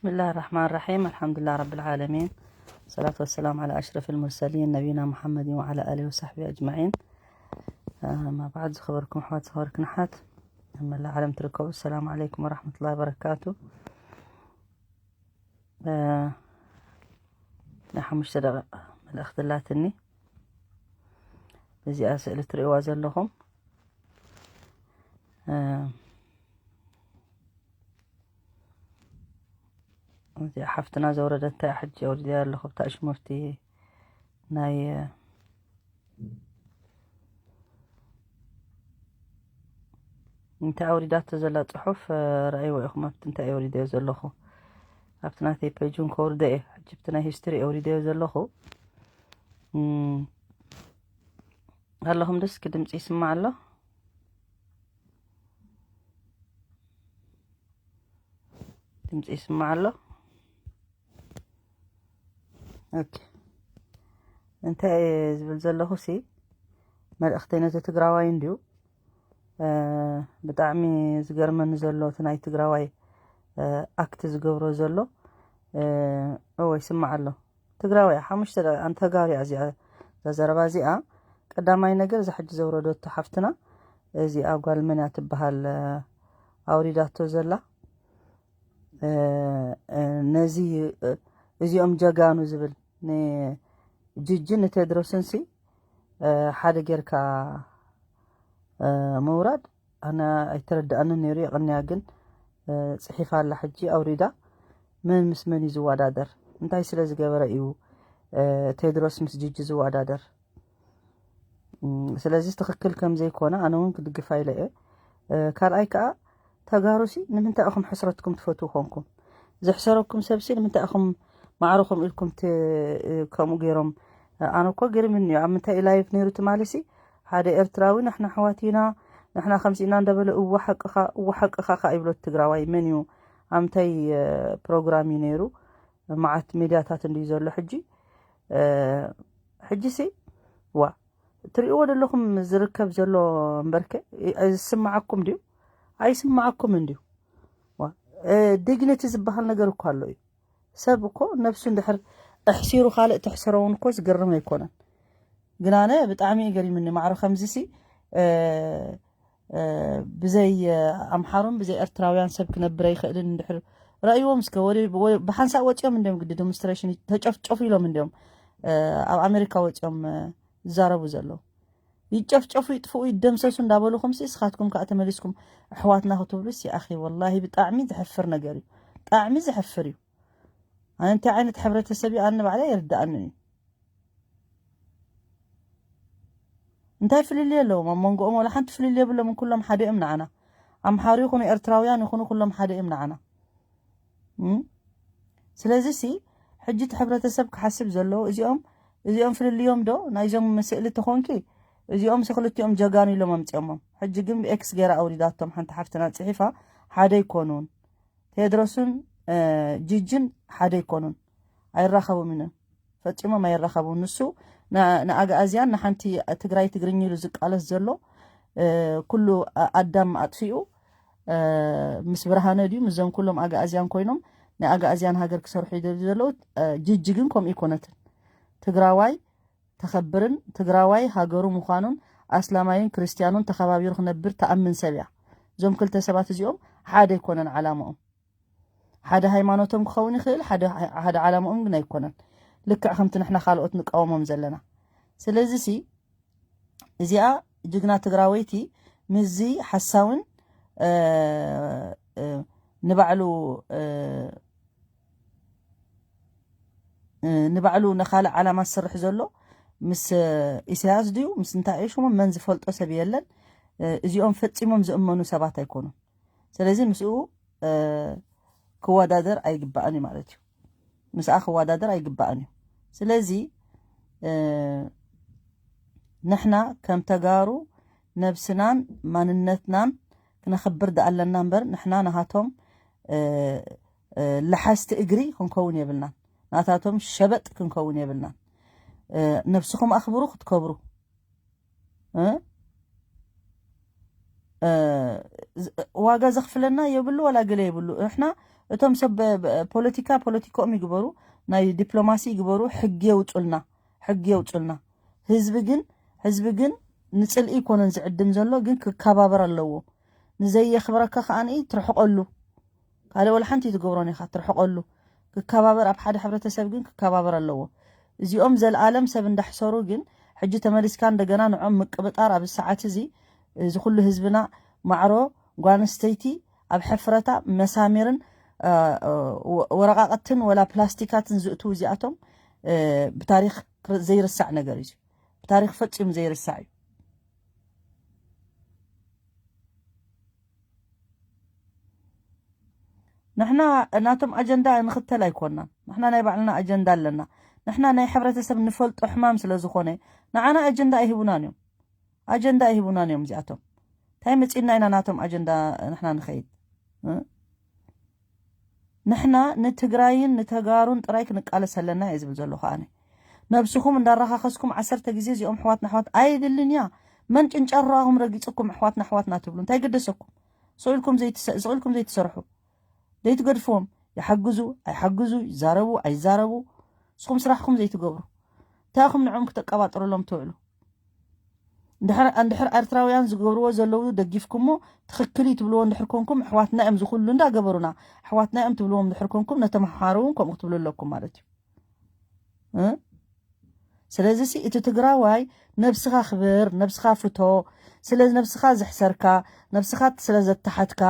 ብስምላህ ራሕማን ራሒም፣ ኣልሓምዱሊላህ ረብል ዓለሚን፣ ሰላቱ ወሰላም ዓላ ኣሽረፊል ሙርሰሊን ነቢና ሙሓመድን ወዓላ ኣሊሂ ወሳሕቢሂ ኣጅማዒን። ኣማ ባዕድ፣ ዝኸበርኩም ኣሕዋት፣ ዝኸበርክን ኣሓት ኣብ መላእ ዓለም ትርከቡ፣ ሰላም ዓለይኩም ወራሕመቱላሂ ወበረካቱ። ናይ ሓሙሽተ ደቂቕ መልእኽቲ ኣላትኒ። እዚኣ ስእሊ ትርእይዋ ዘለኹም እዚኣ ሓፍትና ዘውረደታ እያ። ሕጂ ኣውሪደያ ኣለኹ ብታ ሽሞርቲ ናይ እንታይ ኣውሪዳቶ ዘላ ጽሑፍ ረኣይዎ ኢኹም። ኣብቲ እንታይ ኣውሪደዮ ዘለኹ ኣብቲ ናተይ ፔጅ እውን ከውርደ እየ። ሕጂ ብቲ ናይ ሂስትሪ ኣውሪደዮ ዘለኹ ኣለኹም። ደስ ክድምፂ ይስማዕ ኣሎ። ድምፂ ይስማዕ ኣሎ። ኦኬ፣ እንታይ ዝብል ዘለኹ ሲ መልእኽተይ ነቲ ትግራዋይ እንድዩ። ብጣዕሚ ዝገርመኒ ዘሎ እቲ ናይ ትግራዋይ ኣክት ዝገብሮ ዘሎ እወ ይስማዕ ኣሎ። ትግራዋይ ሓሙሽተ ደቂቃ ኣንተጋሩ እያ እዚኣ እዛ ዘረባ እዚኣ። ቀዳማይ ነገር እዛ ሕጂ ዘውረደቶ ሓፍትና እዚኣ ጓል መን እያ ትበሃል ኣውሪዳቶ ዘላ ነዚ እዚኦም ጀጋኑ ዝብል ንጅጅ ንቴድሮስን ሲ ሓደ ጌርካ ምውራድ ኣነ ኣይተረድኣንን ነይሩ። የቐንያ ግን ፅሒፋ ኣላ ሕጂ ኣውሪዳ። መን ምስ መን እዩ ዝወዳደር? እንታይ ስለ ዝገበረ እዩ ቴድሮስ ምስ ጅጅ ዝወዳደር? ስለዚ ትኽክል ከም ዘይኮነ ኣነ እውን ክድግፋ ኢለ እየ። ካልኣይ ከዓ ተጋሩሲ ንምንታይ ኢኹም ሕስረትኩም ትፈትዉ ኮንኩም? ዘሕሰረኩም ሰብሲ ንምንታይ ኢኹም ማዕርኹም ኢልኩም ከምኡ ገይሮም? ኣነ እኮ ግርምኒ እዩ። ኣብ ምንታይ ላይፍ ነይሩ ትማሊሲ ሓደ ኤርትራዊ ንሕና ኣሕዋት ኢና ንሕና ከምዚ ኢና እንዳበለ እወ ሓቅኻ እወ ሓቅኻ ከዓ ይብሎ ትግራዋይ መን እዩ? ኣብ ምንታይ ፕሮግራም እዩ ነይሩ? መዓት ሚድያታት እንድዩ ዘሎ ሕጂ። ሕጂሲ ዋ ትርእይዎ ዘለኹም ዝርከብ ዘሎ እምበርከ ዝስማዓኩም ድዩ? ኣይስማዓኩም እንድዩ። ዲግኒቲ ዝበሃል ነገር እኮ ኣሎ እዩ። ሰብ እኮ ነብሱ እንድሕር ኣሕሲሩ ካልእ ተሕስሮ እውን እኮ ዝገርም ኣይኮነን። ግናነ ብጣዕሚ እዩ ገሪምኒ ማዕረ ከምዚሲ ብዘይ ኣምሓሩን ብዘይ ኤርትራውያን ሰብ ክነብር ኣይኽእልን እንድሕር ረእይዎም እስከ ብሓንሳእ ወፂኦም እንዲዮም ግዲ ዴሞንስትሬሽን ተጨፍጨፉ ኢሎም እንዲዮም ኣብ ኣሜሪካ ወፂኦም ዝዛረቡ ዘለዉ። ይጨፍጨፉ ይጥፍኡ ይደምሰሱ እንዳበልኹም ሲ እስኻትኩም ከዓ ተመሊስኩም ኣሕዋትና ክትብሉ ሲ ኣኺ ወላሂ ብጣዕሚ ዘሕፍር ነገር እዩ። ብጣዕሚ ዘሕፍር እዩ። ኣነ እንታይ ዓይነት ሕብረተሰብ እዩ ኣነ ባዕላ ይርድኣኒ እዩ። እንታይ ፍልልይ ኣለዎም ኣብ መንጎኦም? ወላ ሓንቲ ፍልልይ የብሎም። ኩሎም ሓደ እዮም ንዓና። ኣምሓሩ ይኹኑ ኤርትራውያን ይኹኑ ኩሎም ሓደ እዮም ንዓና። ስለዚ ሲ ሕጂ እቲ ሕብረተሰብ ክሓስብ ዘለዎ እዚኦም እዚኦም ፍልልዮም ዶ ናይዞም ስእሊ ተኾንኪ እዚኦም ሲ ክልቲኦም ጀጋኑ ኢሎም ኣምፅኦሞም። ሕጂ ግን ብኤክስ ገይራ ኣውሪዳቶም ሓንቲ ሓፍትና ፅሒፋ ሓደ ይኮኑን ቴድሮስን ጅጅን ሓደ ይኮኑን። ኣይራኸቡም ኢነ ፈፂሞም ኣይራኸቡን። ንሱ ንኣግኣዝያን ንሓንቲ ትግራይ ትግርኛ ኢሉ ዝቃለስ ዘሎ ኩሉ ኣዳም ኣጥፊኡ ምስ ብርሃነ ድዩ ምስዞም ኩሎም ኣግኣዝያን ኮይኖም ናይ ኣግኣዝያን ሃገር ክሰርሑ ይደልዩ ዘለዉ። ጅጅ ግን ከምኡ ይኮነትን። ትግራዋይ ተኸብርን ትግራዋይ ሃገሩ ምዃኑን ኣስላማይን ክርስትያኑን ተኸባቢሩ ክነብር ተኣምን ሰብ እያ። እዞም ክልተ ሰባት እዚኦም ሓደ ኣይኮነን ዓላማኦም። ሓደ ሃይማኖቶም ክኸውን ይኽእል፣ ሓደ ዓላማኦም ግን ኣይኮነን። ልክዕ ከምቲ ንሕና ካልኦት ንቃወሞም ዘለና። ስለዚ ሲ እዚኣ ጅግና ትግራወይቲ ምስዚ ሓሳውን ንባዕሉ ንባዕሉ ንኻልእ ዓላማ ዝሰርሕ ዘሎ ምስ ኢሳያስ ድዩ ምስ እንታይ እዩ ሽሙ መን ዝፈልጦ ሰብ የለን። እዚኦም ፈፂሞም ዝእመኑ ሰባት ኣይኮኑን። ስለዚ ምስኡ ክወዳደር ኣይግባእን እዩ ማለት እዩ። ምስኣ ክወዳደር ኣይግባእን እዩ። ስለዚ ንሕና ከም ተጋሩ ነብስናን ማንነትናን ክነኽብር ደኣለና እምበር ንሕና ናሃቶም ለሓስቲ እግሪ ክንከውን የብልናን። ናታቶም ሸበጥ ክንከውን የብልናን። ነብስኹም ኣኽብሩ ክትከብሩ ዋጋ ዘኽፍለና የብሉ ዋላ ገለ የብሉ። ንሕና እቶም ሰብ ብ- ብ- ፖለቲካ ፖለቲካኦም ይግበሩ፣ ናይ ዲፕሎማሲ ይግበሩ፣ ሕጊ የውፁልና፣ ሕጊ የውፁልና። ህዝቢ ግን ህዝቢ ግን ንፅልኢ ይኮነን ዝዕድም ዘሎ፣ ግን ክከባበር ኣለዎ። ንዘየኽብረካ ከኣ ትርሕቀሉ። ካልእ ወላ ሓንቲ ትገብሮን ኢኻ፣ ትርሕቀሉ። ክከባበር፣ ኣብ ሓደ ሕብረተሰብ ግን ክከባበር ኣለዎ። እዚኦም ዘልኣለም ሰብ እንዳሕሰሩ ግን ሕጂ ተመሊስካ እንደገና ንዖም ምቅብጣር፣ ኣብ ሰዓት እዚ እዚ ኩሉ ህዝብና ማዕሮ ጓንስተይቲ ኣብ ሕፍረታ መሳሚርን እ፣ እ፣ ወ- ወረቃቅትን ወላ ፕላስቲካትን ዝእትዉ እዚኣቶም እ፣ ብታሪክ ክር- ዘይርሳዕ ነገር እዩ። ብታሪክ ፈጺሙ ዘይርሳዕ እዩ። ንሕና ናቶም ኣጀንዳ ንኽተል ኣይኮናን። ንሕና ናይ ባዕልና ኣጀንዳ ኣለና። ንሕና ናይ ሕብረተሰብ ንፈልጦ ሕማም ስለ ዝኾነ ንዓና ኣጀንዳ ኣይህቡናን እዮም። ኣጀንዳ ኣይህቡናን እዮም እዚኣቶም። እንታይ መጺእና ኢና ናቶም ኣጀንዳ ንሕና ንኸይድ እ? ንሕና ንትግራይን ንተጋሩን ጥራይ ክንቃለስ ኣለና እየ ዝብል ዘሎ ከኣነ። ነብስኹም እንዳራኻኸስኩም ዓሰርተ ግዜ እዚኦም ኣሕዋትና ኣሕዋት ኣይድልን እያ። መን ጭንጫሮኣኹም ረጊጽኩም ኣሕዋትና ኣሕዋትና ትብሉ እንታይ ገደሰኩም? ስቕ ኢልኩም ዘይትሰ- ስቕ ኢልኩም ዘይትሰርሑ ዘይትገድፍዎም። ይሓግዙ ኣይሓግዙ፣ ይዛረቡ ኣይዛረቡ፣ ንስኹም ስራሕኩም ዘይትገብሩ እንታይ ኢኹም ንዕኦም ክተቀባጥሩሎም ትውዕሉ? እንድሕር እንድሕር ኤርትራውያን ዝገብርዎ ዘለዉ ደጊፍኩሞ ትኽክል እዩ ትብልዎ እንድሕር ኮንኩም ኣሕዋትና እዮም ዝኹሉ እንዳገበሩና፣ ኣሕዋትና እዮም ትብልዎም እንድሕር ኮንኩም ነቶም ኣምሓሩ እውን ከምኡ ክትብሉ ኣለኩም ማለት እዩ እ? ስለዚ ሲ እቲ ትግራዋይ ነብስኻ ክብር፣ ነብስኻ ፍቶ፣ ስለ ነብስኻ ዘሕሰርካ፣ ነብስኻ ስለ ዘተሓትካ፣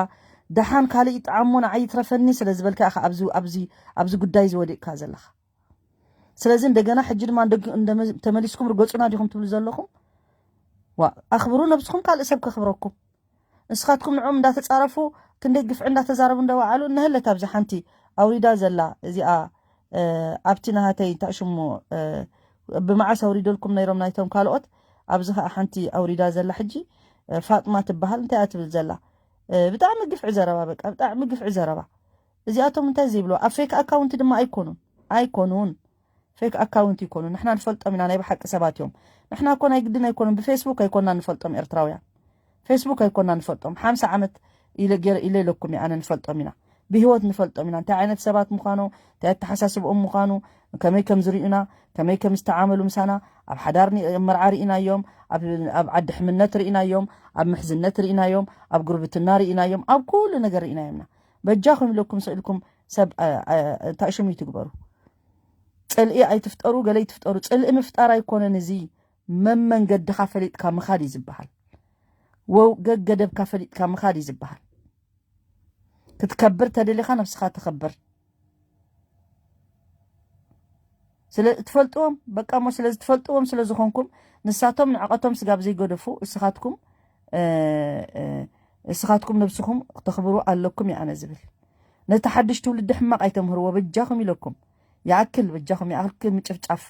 ደሓን ካልእ ይጥዓሞ ንዓይ ይትረፈኒ ስለ ዝበልካ ኢኻ ኣብዚ ኣብዚ ኣብዚ ጉዳይ እዚ ወዲቕካ ዘለኻ። ስለዚ እንደገና ሕጂ ድማ እንደግ- እንደመ- ተመሊስኩም ርገጹና ዲኹም ትብሉ ዘለኹም? ዋ ኣኽብሩ ነብስኹም ካልእ ሰብ ከኽብረኩም። ንስኻትኩም ንዕኦም እንዳተጻረፉ ክንደይ ግፍዒ እንዳተዛረቡ እንደወዓሉ እነህለት ኣብዚ ሓንቲ ኣውሪዳ ዘላ እዚኣ እ፣ ኣብቲ ናሃተይ እንታይ ሽሙ እ፣ ብመዓስ ኣውሪደልኩም ነይሮም ናይቶም ካልኦት ኣብዚ ኸዓ ሓንቲ ኣውሪዳ ዘላ ሕጂ እ፣ ፋጥማ ትበሃል እንታይ እያ ትብል ዘላ እ፣ ብጣዕሚ ግፍዒ ዘረባ በቃ ብጣዕሚ ግፍዒ ዘረባ እዚኣቶም እንታይ ዘይብሉ ኣብ ፌክ ኣካውንቲ ድማ ኣይኮኑን ኣይኮኑን ፌክ ኣካውንት ይኮኑ ንሕና ንፈልጦም ኢና ናይ ብሓቂ ሰባት እዮም ንሕና እኮ ናይ ግድን ኣይኮኑን ብፌስቡክ ኣይኮና ንፈልጦም ኤርትራውያን ፌስቡክ ኣይኮና ንፈልጦም ሓምሳ ዓመት ኢለ ገይረ ኢለ ኢለኩም እየ ኣነ ንፈልጦም ኢና ብህይወት ንፈልጦም ኢና እንታይ ዓይነት ሰባት ምዃኑ እንታይ ኣተሓሳስብኦም ምዃኑ ከመይ ከም ዝርእዩና ከመይ ከም ዝተዓመሉ ምሳና ኣብ ሓዳር ኒ- መርዓ ርኢናዮም ኣብ ኣብ ዓዲ ሕምነት ርኢናዮም ኣብ ምሕዝነት ርኢናዮም ኣብ ጉርብትና ርኢናዮም ኣብ ኩሉ ነገር ርኢናዮምና በጃኹም ኢለኩም ስእልኩም ሰብ እ፣ እ፣ እንታይ ሽሙ ይትግበሩ ጽልኢ ኣይትፍጠሩ ገለ ይትፍጠሩ ጽልኢ ምፍጣር ኣይኮነን እዚ መመንገድኻ ፈሊጥካ ምኻድ እዩ ዝበሃል ወው ገገደብካ ፈሊጥካ ምኻድ እዩ ዝበሃል ክትከብር ተደሊኻ ነብስኻ ተኸብር ስለ ትፈልጥዎም በቃ ሞ ስለ ዝትፈልጥዎም ስለ ዝኾንኩም ንሳቶም ንዕቐቶም ስጋብ ዘይገደፉ እስኻትኩም እ፣ እ፣ እስኻትኩም ነብስኹም ክተኽብሩ ኣለኩም ይኣነ ዝብል ነቲ ሓድሽ ትውልዲ ሕማቕ ኣይተምህርዎ በጃኹም ኢለኩም ይኣክል በጃኹም ይኣክል ምጭፍጫፍ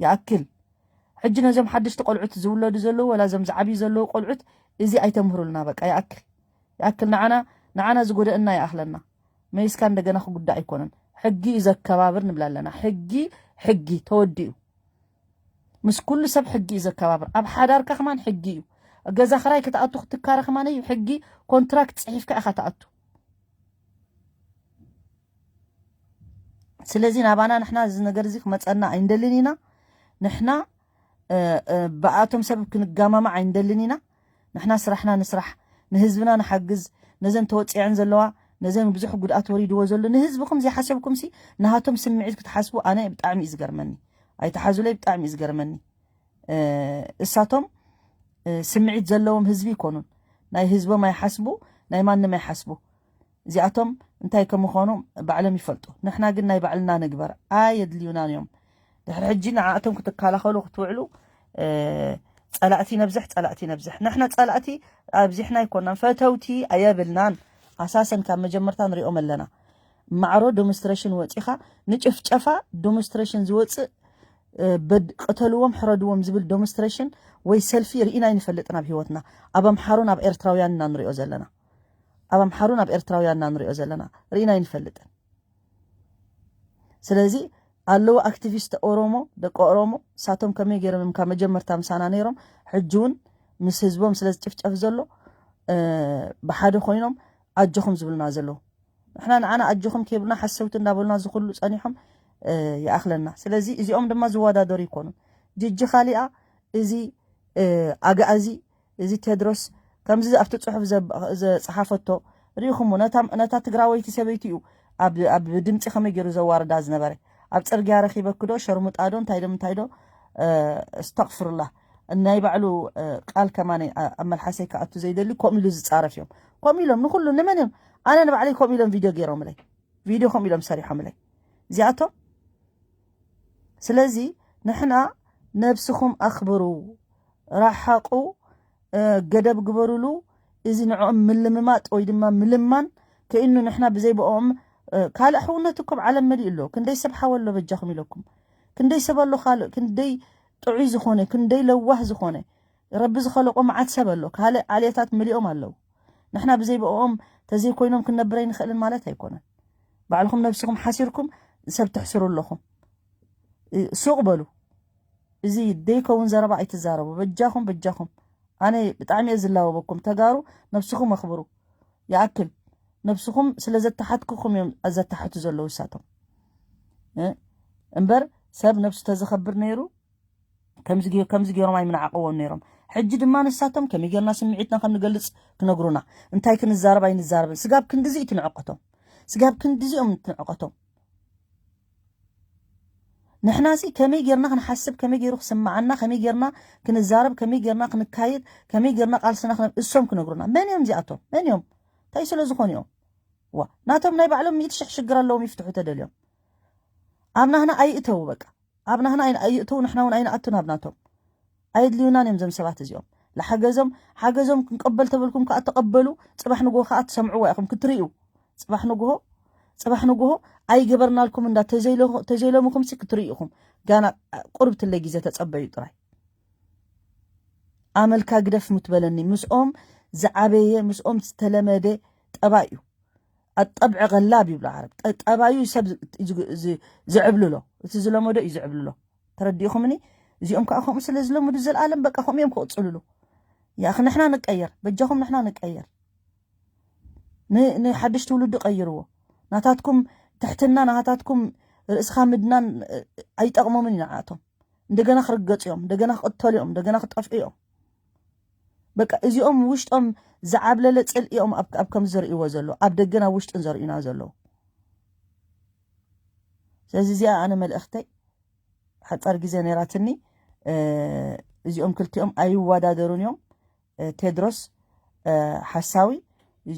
ይኣክል ሕጂ ነዞም ሓደሽቲ ቆልዑት ዝውለዱ ዘለዉ ወላ እዞም ዝዓብዩ ዘለዉ ቆልዑት እዚ ኣይተምህሩልና በቃ ይኣክል ይኣክል ንዓና ንዓና ዝጎደእና ይኣኽለና መይስካ እንደገና ክጉዳእ ኣይኮነን ሕጊ እዩ ዘከባብር ንብላ ኣለና ሕጊ ሕጊ ተወዲኡ ምስ ኩሉ ሰብ ሕጊ እዩ ዘከባብር ኣብ ሓዳርካ ከማን ሕጊ እዩ ገዛ ክራይ ክትኣቱ ክትካረ ከማን እዩ ሕጊ ኮንትራክት ፅሒፍካ ኢኻ ትኣቱ ስለዚ ናባና ንሕና እዚ ነገር እዚ ክመፀና ኣይንደልን ኢና ንሕና ብኣቶም ሰብ ክንጋማማዕ ኣይንደልን ኢና ንሕና ስራሕና ንስራሕ ንህዝብና ንሓግዝ ነዘን ተወፂዐን ዘለዋ ነዘን ብዙሕ ጉድኣት ወሪድዎ ዘሎ ንህዝብኹም ዘይሓሰብኩም ሲ ናሃቶም ስምዒት ክትሓስቡ ኣነ ብጣዕሚ እዩ ዝገርመኒ ኣይተሓዙለይ ብጣዕሚ እዩ ዝገርመኒ እሳቶም ስምዒት ዘለዎም ህዝቢ ይኮኑን ናይ ህዝቦም ኣይሓስቡ ናይ ማንም ኣይሓስቡ እዚኣቶም እንታይ ከምኾኑ ባዕሎም ይፈልጡ ንሕና ግን ናይ ባዕልና ንግበር ኣየድልዩናን እዮም ድሕሪ ሕጂ ንዓኣቶም ክትከላኸሉ ክትውዕሉ ጸላእቲ ነብዝሕ ጸላእቲ ነብዝሕ ንሕና ጸላእቲ ኣብዚሕና ኣይኮናን ፈተውቲ ኣየብልናን ኣሳሰን ካብ መጀመርታ ንሪኦም ኣለና ማዕሮ ዶምስትሬሽን ወፂኻ ንጭፍጨፋ ዶምስትሬሽን ዝወፅእ ቅተልዎም ሕረድዎም ዝብል ዶምስትሬሽን ወይ ሰልፊ ርኢና ይንፈልጥን ኣብ ህይወትና ኣብ ኣምሓሩን ኣብ ኤርትራውያን ኢና ንሪኦ ዘለና ኣብ ኣምሓሩን ኣብ ኤርትራውያን ኢና ንሪኦ ዘለና ርኢና ይንፈልጥን ስለዚ ኣለዉ ኣክቲቪስት ኦሮሞ ደቂ ኦሮሞ ሳቶም ከመይ ገይሮም ካብ መጀመርታ ምሳና ነይሮም ሕጂ እውን ምስ ህዝቦም ስለ ዝጭፍጨፍ ዘሎ ብሓደ ኮይኖም ኣጆኹም ዝብሉና ዘለዉ ንሕና ንዓና ኣጆኹም ከይብሉና ሓሰውቲ እንዳበሉና ዝኹሉ ጸኒሖም፣ እ፣ ይኣኽለና። ስለዚ እዚኦም ድማ ዝወዳደሩ ይኮኑን። ጅጂ ካሊኣ፣ እዚ፣ እ፣ ኣግኣዚ፣ እዚ ቴድሮስ ከምዚ ኣብቲ ጽሑፍ ዘብ-፣ ዘጽሓፈቶ ርኢኹሞ። ነታ፣ ነታ ትግራወይቲ ሰበይቲ እዩ ኣብ፣ ኣብ ድምጺ ከመይ ገይሩ ዘዋርዳ ዝነበረ። ኣብ ጽርግያ ረኺበኪ ዶ፣ ሸርሙጣ ዶ፣ እንታይ ዶ፣ እንታይ ዶ፣ እ፣ እስተቕፍሩላህ። ናይ ባዕሉ፣ እ፣ ቃል ከማን ኣ-፣ ኣብ መልሓሰይ ክኣቱ ዘይደሊ፣ ከምኡ ኢሉ ዝጻረፍ እዮም። ከምኡ ኢሎም ንኹሉ፣ ንመን እዮም? ኣነ ንባዕለይ ከምኡ ኢሎም ቪድዮ ገይሮምለይ። ቪድዮ ከምኡ ኢሎም ሰሪሖምለይ። እዚኣቶም። ስለዚ ንሕና ነብስኹም ኣኽብሩ፣ ራሓቑ፣ እ፣ ገደብ ግበሩሉ። እዚ ንዕኦም ምልምማጥ ወይ ድማ ምልማን ከይኑ ንሕና ብዘይ ብኦም፣ እ፣ ካልእ ሕውነት እኮ ኣብ ዓለም መሊኡ ኣሎ። ክንደይ ሰብ ሓወ ኣሎ በጃኹም ኢለኩም። ክንደይ ሰብ ኣሎ ካልእ፣ ክንደይ ጥዑይ ዝኾነ፣ ክንደይ ለዋህ ዝኾነ፣ ረቢ ዝኸለቆ መዓት ሰብ ኣሎ። ካልእ ዓሌታት መሊኦም ኣለዉ። ንሕና ብዘይ ብኦም ተዘይኮይኖም ክንነብር ኣይንኽእልን ማለት ኣይኮነን። ባዕልኹም ነብስኹም ሓሲርኩም ሰብ ተሕስሩ ኣለኹም። እ፣ ሱቕ በሉ። እዚ ደይከውን ዘረባ ኣይትዛረቡ። በጃኹም፣ በጃኹም። ኣነ ብጣዕሚ እየ ዝላወበኩም። ተጋሩ ነብስኹም ኣኽብሩ። ይኣክል። ነብስኹም ስለ ዘተሓትኩኹም እዮም ዘተሓቱ ዘለዉ እሳቶም። እ፣ እምበር ሰብ ነብሱ ተዘኸብር ነይሩ፣ ከምዚ ገ-፣ ከምዚ ገይሮም ኣይምንዓቕዎን ነይሮም። ሕጂ ድማ ንሳቶም ከመይ ጌርና ስምዒትና ከም ንገልጽ ክነግሩና፣ እንታይ ክንዛረብ ኣይንዛረብን። ስጋብ ክንድዚ እዩ ትንዕቀቶም። ስጋብ ክንድዚ እዮም ትንዕቀቶም። ንሕናሲ ከመይ ጌርና ክንሓስብ፣ ከመይ ገይሩ ክስምዓና፣ ከመይ ጌርና ክንዛረብ፣ ከመይ ጌርና ክንካየድ፣ ከመይ ጌርና ቃልስና ክነ-፣ እሶም ክነግሩና። መን እዮም እዚኣቶም? መን እዮም? እንታይ ስለ ዝኾኑ እዮም? ዋ፣ ናቶም ናይ ባዕሎም ሚእቲ ሽሕ ሽግር ኣለዎም፣ ይፍትሑ ተደልዮም። ኣብ ናህና ኣይእተዉ በቃ። ኣብ ናህና ኣይን-፣ ኣይእተዉ፣ ንሕና እውን ኣይንኣቱ ናብ ናቶም። ኣየድልዩናን እዮም እዞም ሰባት እዚኦም። ለሓገዞም፣ ሓገዞም ክንቀበል ተበልኩም ከኣ ተቐበሉ፣ ጽባሕ ንግሆ ከኣ ትሰምዕዋ ኢኹም፣ ክትርእዩ። ጽባሕ ንግሆ፣ ጽባሕ ንግሆ ኣይገበርናልኩም እንዳ ተዘይሎ-፣ ተዘይሎምኹምሲ ክትርእዩ ኢኹም። ጋና ቁርብትለይ ግዜ ተጸበዩ ጥራይ። ኣመልካ ግደፍ ምትበለኒ፣ ምስኦም ዝዓበየ፣ ምስኦም ዝተለመደ ጠባይ እዩ። ኣጠብዐ ገላብ ይብሉ ዓረብ። ጠ-፣ ጠባዩ ሰብ ዝ-፣ ዝ-፣ ዝ-፣ ዝዕብልሎ። እቲ ዝለመዶ እዩ ዝዕብልሎ። ተረዲእኹምኒ? እዚኦም ከኣ ከምኡ ስለ ዝለምዱ ዘልኣለም በቃ ከምኡ እዮም ክቕጽልሉ። ያኽ ንሕና ንቀየር። በጃኹም ንሕና ንቀየር። ን-፣ ንሓድሽ ትውልዲ ቀይርዎ። ናታትኩም ትሕትና፣ ናታትኩም ርእስኻ ምድናን፣ እ፣ ኣይጠቕሞምን እዩ ንዓቶም። እንደገና ክርገጹ እዮም፣ እንደገና ክቕተሉ እዮም፣ እንደገና ክጠፍኡ እዮም። በቃ እዚኦም ውሽጦም ዝዓብለለ ጽልኢኦም ኣብ፣ ኣብ ከም ዘርእይዎ ዘሎ፣ ኣብ ደገን ኣብ ውሽጥን ዘርእዩና ዘለዉ። ስለዚ እዚኣ ኣነ መልእኽተይ፣ ሓጻር ግዜ ነይራትኒ። እ፣ እዚኦም ክልቲኦም ኣይወዳደሩን እዮም። እ፣ ቴድሮስ፣ እ፣ ሓሳዊ፣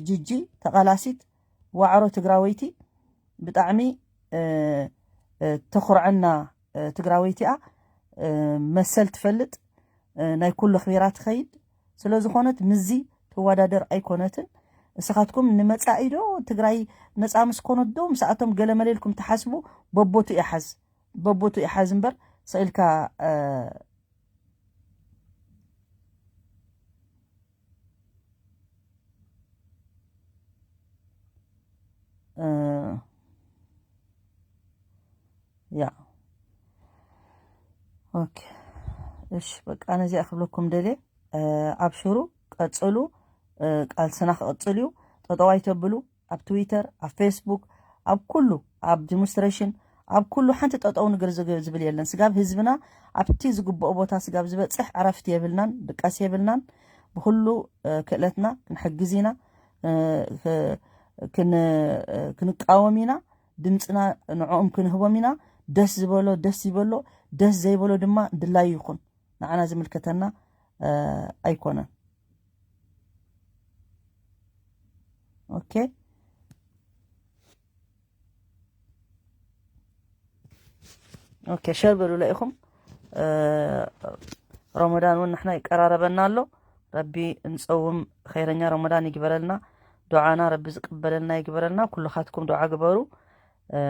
ጂጂ ተቓላሲት፣ ዋዕሮ ትግራወይቲ፣ ብጣዕሚ፣ እ፣ እ፣ ተኹርዐና፣ እ፣ ትግራወይቲ እያ። እ፣ መሰል ትፈልጥ፣ እ፣ ናይ ኩሉ ኣኽቢራ ትኸይድ ስለ ዝኾነት፣ ምዚ ትወዳደር ኣይኮነትን። ንስኻትኩም ንመጻኢ ዶ ትግራይ ነጻ ምስ ኮነት ዶ ምስኣቶም ገለመለ ኢልኩም ትሓስቡ? በቦቱ ይሓዝ፣ በቦቱ ይሓዝ እምበር፣ ስቕ ኢልካ፣ እ፣ እ፣ ያ። ኦኬ። እሺ፣ በቃ ነዚኣ ክብለኩም ደልየ። እ፣ ኣብሽሩ፣ ቀጽሉ። እ፣ ቃልስና ክቕጽል እዩ። ጠጠው ኣይተብሉ። ኣብ ትዊተር፣ ኣብ ፌስቡክ፣ ኣብ ኩሉ፣ ኣብ ዲሞንስትሬሽን፣ ኣብ ኩሉ ሓንቲ ጠጠው ንግር ዝግ-፣ ዝብል የለን። ስጋብ ህዝብና ኣብቲ ዝግብኦ ቦታ ስጋብ ዝበጽሕ ዕረፍቲ የብልናን፣ ድቃስ የብልናን። ብኩሉ፣ እ፣ ክእለትና ክንሕግዝ ኢና፣ እ፣ ክ-፣ ክን-፣ እ፣ ክንቃወም ኢና። ድምፅና ንዕኦም ክንህቦም ኢና። ደስ ዝበሎ ደስ ይበሎ፣ ደስ ዘይበሎ ድማ ድላዩ ይኹን። ንዓና ዝምልከተና፣ እ፣ ኣይኮነን። ኦኬ። ኦኬ፣ ሸር በሉላ ኢኹም። እ፣ ረመዳን እውን ንሕና ይቀራረበና ኣሎ። ረቢ እንፀውም ኸይረኛ ረመዳን ይግበረልና። ዱዓና ረቢ ዝቅበለልና ይግበረልና። ኩልኻትኩም ዱዓ ግበሩ። እ፣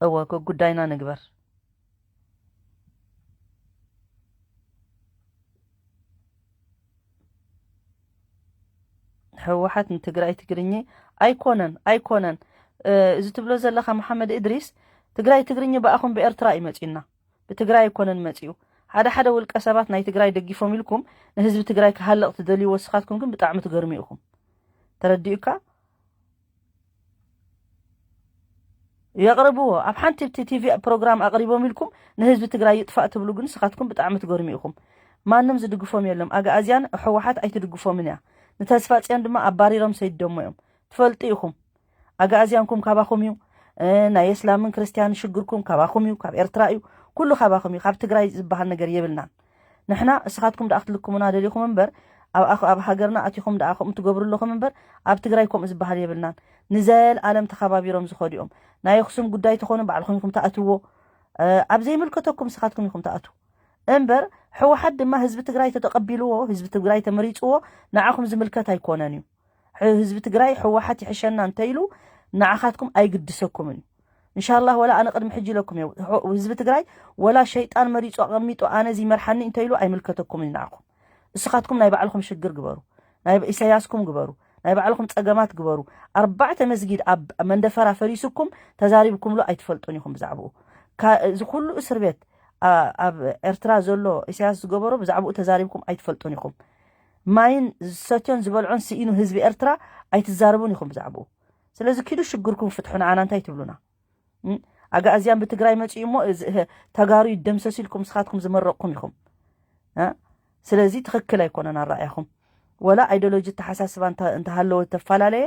እወ፣ ግ-፣ ጉዳይና ንግበር። ህወሓት ንትግራይ ትግርኚ ኣይኮነን፣ ኣይኮነን። እ፣ እዚ ትብሎ ዘለኻ መሓመድ እድሪስ፣ ትግራይ ትግርኚ ብኣኹም ብኤርትራ እዩ መጺኡና። ብትግራይ ኣይኮነን መጺኡ። ሓደ ሓደ ውልቀ ሰባት ናይ ትግራይ ደጊፎም ኢልኩም ንህዝቢ ትግራይ ክሃልቕ ትደልዩ፣ ወስኻትኩም ግን ብጣዕሚ ትገርሙ ኢኹም። ተረዲኡካ? የቕርብዎ። ኣብ ሓንቲ እቲ ቲቪ ፕሮግራም ኣቕሪቦም ኢልኩም ንህዝቢ ትግራይ ይጥፋእ ትብሉ፣ ግን ንስኻትኩም ብጣዕሚ ትገርሙ ኢኹም። ማንም ዝድግፎም የለም። ኣግኣዝያን ህወሓት ኣይትድግፎምን እያ። ንተስፋጽዮን ድማ ኣባሪሮም ሰይዶሞ እዮም። ትፈልጡ ኢኹም። ኣግኣዝያንኩም ካባኹም እዩ። እ፣ ናይ እስላምን ክርስትያንን ሽግርኩም ካባኹም እዩ፣ ካብ ኤርትራ እዩ። ኩሉ ካባኹም እዩ። ካብ ትግራይ ዝበሃል ነገር የብልናን። ንሕና እስኻትኩም ደኣ ክትልክሙና ደሊኹም እምበር፣ ኣብ ኣኽ-፣ ኣብ ሃገርና ኣቲኹም ደኣ ከምኡ ትገብሩ ኣለኹም እምበር፣ ኣብ ትግራይ ከምኡ ዝበሃል የብልናን። ንዘለኣለም ተኸባቢሮም ዝኸዱ እዮም። ናይ ኣኽሱም ጉዳይ ተኾኑ ባዕልኹም ኢኹም ትኣትዎ። እ፣ ኣብ ዘይምልከተኩም እስኻትኩም ኢኹም ትኣትዉ። እምበር ህወሓት ድማ ህዝቢ ትግራይ ተተቐቢልዎ፣ ህዝቢ ትግራይ ተመሪፅዎ፣ ንዓኹም ዝምልከት ኣይኮነን እዩ። ሕ-፣ ህዝቢ ትግራይ ህወሓት ይሕሸና እንተኢሉ ንዓኻትኩም ኣይግድሰኩምን እዩ። እንሻላህ ወላ ኣነ ቅድሚ ሕጂ ኢለኩም እየ። ህ-፣ ህዝቢ ትግራይ ወላ ሸይጣን መሪፁ ኣቐሚጡ ኣነ እዚ ይመርሓኒ እንተኢሉ ኣይምልከተኩምን እዩ ንዓኹም። እስኻትኩም ናይ ባዕልኹም ሽግር ግበሩ። ናይ ኢሳያስኩም ግበሩ። ናይ ባዕልኹም ፀገማት ግበሩ። ኣርባዕተ መስጊድ ኣብ መንደፈራ ፈሪሱኩም ተዛሪብኩምሉ ኣይትፈልጡን ኢኹም ብዛዕባኡ። ካ-፣ እዚ ኩሉ እስር ቤት ኣ-፣ ኣብ ኤርትራ ዘሎ ኢሳያስ ዝገበሮ ብዛዕባኡ ተዛሪብኩም ኣይትፈልጡን ኢኹም። ማይን ዝሰትዮን ዝበልዖን ስኢኑ ህዝቢ ኤርትራ ኣይትዛረቡን ኢኹም ብዛዕባኡ። ስለዚ ኪዱ ሽግርኩም ፍትሑ፣ ንዓና እንታይ ትብሉና? እም? ኣግኣዝያን ብትግራይ መፂኡ እሞ እዚ፣ ህ-፣ ተጋሩ ይደምሰሱ ኢልኩም ንስኻትኩም ዝመረቕኩም ኢኹም። እ? ስለዚ ትኽክል ኣይኮነን ኣረኣያኹም። ወላ ኣይዲዮሎጂ ኣተሓሳስባ እንተ-፣ እንተሃለወ ተፈላለየ፣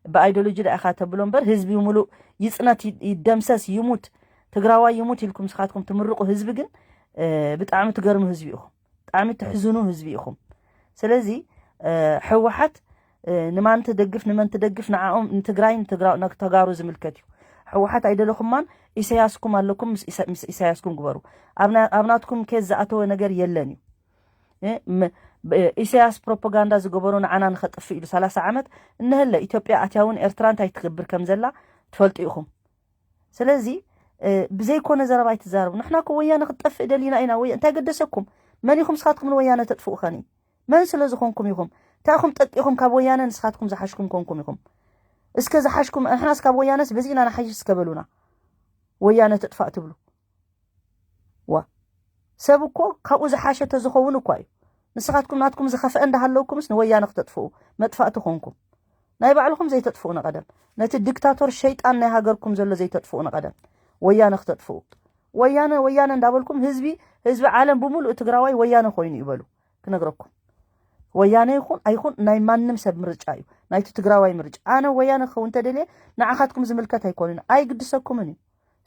ብኣይዲዮሎጂ ደኣ ኢኻ ተብሎ እምበር ህዝቢ ሙሉእ ይፅነት፣ ይ-፣ ይደምሰስ፣ ይሙት፣ ትግራዋይ ይሙት ኢልኩም ንስኻትኩም ትምርቑ ህዝቢ ግን፣ እ፣ ብጣዕሚ ትገርሙ ህዝቢ ኢኹም። ብጣዕሚ ትሕዝኑ ህዝቢ ኢኹም። ስለዚ፣ እ፣ ህወሓት፣ እ፣ ንማን ትደግፍ፣ ንመን ትደግፍ፣ ንዓኦም፣ ንትግራይ፣ ንትግራ-፣ ንተጋሩ ዝምልከት እዩ። ህወሓት ኣይደለኹማን፣ ኢሳያስኩም ኣለኩም፣ ምስ ኢሳ-፣ ምስ ኢሳያስኩም ግበሩ። ኣብ ና-፣ ኣብ ናትኩም ኬዝ ዝኣተወ ነገር የለን እዩ። እ፣ ም-፣ ብ-፣ ኢሳያስ ፕሮፓጋንዳ ዝገበሮ ንዓና ንኸጥፍእ ኢሉ ሰላሳ ዓመት እነሀለ ኢትዮጵያ ኣትያ እውን ኤርትራ እንታይ ትገብር ከም ዘላ ትፈልጡ ኢኹም። ስለዚ፣ እ፣ ብዘይኮነ ዘረባ ኣይትዛረቡ። ንሕና እኮ ወያነ ክትጠፍእ ደሊና ኢና። ወያ-፣ እንታይ ገደሰኩም? መን ኢኹም ንስኻትኩም ንወያነ ተጥፍኡ ኸኒ? መን ስለ ዝኾንኩም ኢኹም? እንታይ ኢኹም ጠቂኹም ካብ ወያነ ንስኻትኩም ዝሓሽኩም ኮንኩም ኢኹም? እስከ ዝሓሽኩም፣ ንሕናስ ካብ ወያነስ በዚእና ንሓይሽ እስከ በሉና። ወያነ ትጥፋእ ትብሉ። ዋ፣ ሰብ እኮ ካብኡ ዝሓሸ ተዝኸውን እኳ እዩ። ንስኻትኩም ናትኩም ዝኸፍአ እንዳሃለውኩምስ ንወያነ ክተጥፍኡ መጥፋእቲ ኮንኩም። ናይ ባዕልኹም ዘይተጥፍኡ ንቐደም። ነቲ ዲክታቶር ሸይጣን ናይ ሃገርኩም ዘሎ ዘይተጥፍኡ ንቐደም። ወያነ ክተጥፍኡ። ወያነ፣ ወያነ እንዳበልኩም ህዝቢ፣ ህዝቢ ዓለም ብምሉእ ትግራዋይ ወያነ ኮይኑ ይበሉ። ክነግረኩም። ወያነ ይኹን ኣይኹን ናይ ማንም ሰብ ምርጫ እዩ። ናይቲ ትግራዋይ ምርጫ። ኣነ ወያነ ክኸውን እንተደልየ ንዓኻትኩም ዝምልከት ኣይኮንን። ኣይግድሰኩምን እዩ።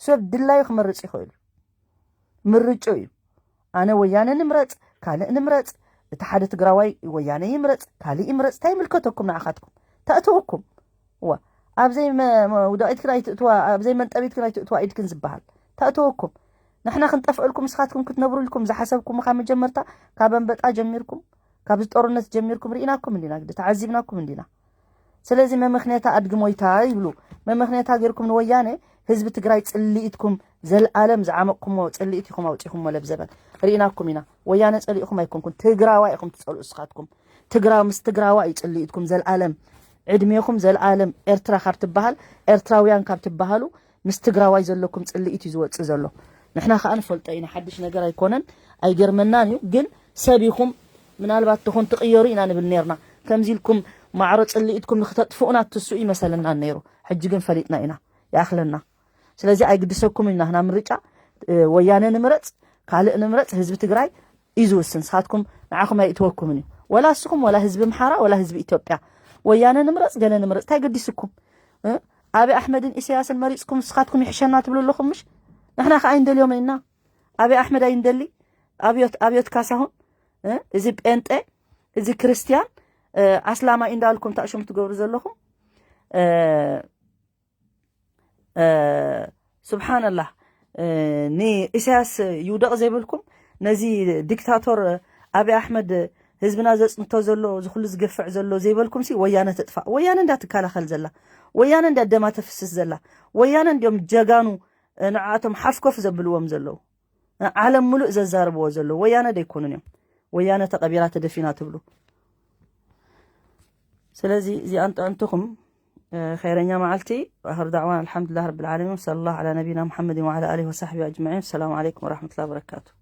ሰብ ድላዩ ክመርጽ ይኽእል እዩ። ምርጫ እዩ። ኣነ ወያነ ንምረጽ፣ ካልእ ንምረጽ፣ እቲ ሓደ ትግራዋይ ወያነ ይምረጽ፣ ካልእ ይምረጽ፣ እንታይ ይምልከተኩም ንዓኻትኩም? ተእትወኩም። ዋ፣ ኣብዘይ መ-፣ መ-፣ ውዳቂት ክና ይትእትዋ፣ ኣብዘይ መንጠቢት ክና ይትእትዋ ኢድክን ዝበሃል። ተእትወኩም። ንሕና ክንጠፍአልኩም ንስኻትኩም ክትነብሩ ኢልኩም ዝሓሰብኩም ካብ መጀመርታ ካብ ኣንበጣ ጀሚርኩም፣ ካብዚ ጦርነት ጀሚርኩም ርኢናኩም እንዲና፣ ግዲ ተዓዚብናኩም እንዲና። ስለዚ መመኽንያታ ኣድጊ ሞይታ ይብሉ። መመኽንያታ ጌርኩም ንወያነ ህዝቢ ትግራይ ጽልኢትኩም ዘልኣለም ዝዓመቕኩሞ ጽልኢት ኢኹም ኣውጺኹሞ ለብዘበን። ርኢናኩም ኢና። ወያነ ጸሊእኹም ኣይኮንኩን። ትግራዋይ ኢኹም ትጸልኡ እስኻትኩም። ትግራ-፣ ምስ ትግራዋይ እዩ ጽልኢትኩም ዘልኣለም። ዕድሜኹም ዘልኣለም ኤርትራ ካብ ትበሃል፣ ኤርትራውያን ካብ ትበሃሉ፣ ምስ ትግራዋይ ዘለኩም ጽልኢት እዩ ዝወጽእ ዘሎ። ንሕና ከኣ ንፈልጦ ኢና። ሓድሽ ነገር ኣይኮነን፣ ኣይገርመናን እዩ። ግን ሰብ ኢኹም፣ ምናልባት ትኹን ትቕየሩ ኢና ንብል ኔርና። ከምዚ ኢልኩም ማዕሮ ጽልኢትኩም ንክተጥፍኡና ትስኡ ይመሰለና ነይሩ። ሕጂ ግን ፈሊጥና ኢና። ይኣኽለና። ስለዚ ኣይግድሰኩም ኢና። ንሕና ምርጫ፣ እ፣ ወያነ ንምረጽ፣ ካልእ ንምረጽ፣ ህዝቢ ትግራይ እዩ ዝውስን። ንስኻትኩም፣ ንዓኹም ኣይእትወኩምን እዩ። ወላ እስኹም፣ ወላ ህዝቢ ኣምሓራ፣ ወላ ህዝቢ ኢትዮጵያ። ወያነ ንምረጽ፣ ገለ ንምረጽ፣ እንታይ ገዲስኩም? እ? ኣብይ ኣሕመድን ኢሳያስን መሪጽኩም ንስኻትኩም ይሕሸና ትብሉ ኣለኹም ምሽ? ንሕና ከኣ ኣይንደልዮም ኢና። ኣብይ ኣሕመድ ኣይንደሊ። ኣብዮት፣ ኣብዮት ካሳሁን፣ እ? እዚ ጴንጤ፣ እዚ ክርስትያን፣ እ፣ ኣስላማይ እንዳልኩም ታእሽሙ ትገብሩ ዘለኹም፣ እ፣ እ፣ ስብሓንላህ፣ እ፣ ንኢሳያስ ይውደቕ ዘይበልኩም፣ ነዚ ዲክታቶር ኣብይ ኣሕመድ ህዝብና ዘጽንቶ ዘሎ፣ እዚ ኩሉ ዝገፍዕ ዘሎ ዘይበልኩምሲ፣ ወያነ ትጥፋእ። ወያነ እንዳ ትከላኸል ዘላ፣ ወያነ እንዳ ደማ ተፍስስ ዘላ፣ ወያነ እንዲዮም ጀጋኑ፣ እ፣ ንዓቶም ሓፍኮፍ ዘብልዎም ዘለዉ። እ፣ ዓለም ሙሉእ ዘዛርብዎ ዘለዉ። ወያነ ደይኮኑን እዮም። ወያነ ተቐቢራ ተደፊና ትብሉ። ስለዚ እዚኣን ጥዕምትኹም፣ እ፣ ኸይረኛ መዓልቲ። ኣኽር ዳዕዋን ኣልሓምዱሊላህ ረብል ዓለሚን። ወሰለላሁ ዓላ ነቢና ሙሓመድን ወዓላ ኣሊሂ ወሳሕቢሂ ኣጅመዒን። ሰላም ዓለይኩም ወራሕመቱላሂ ወበረካቱ።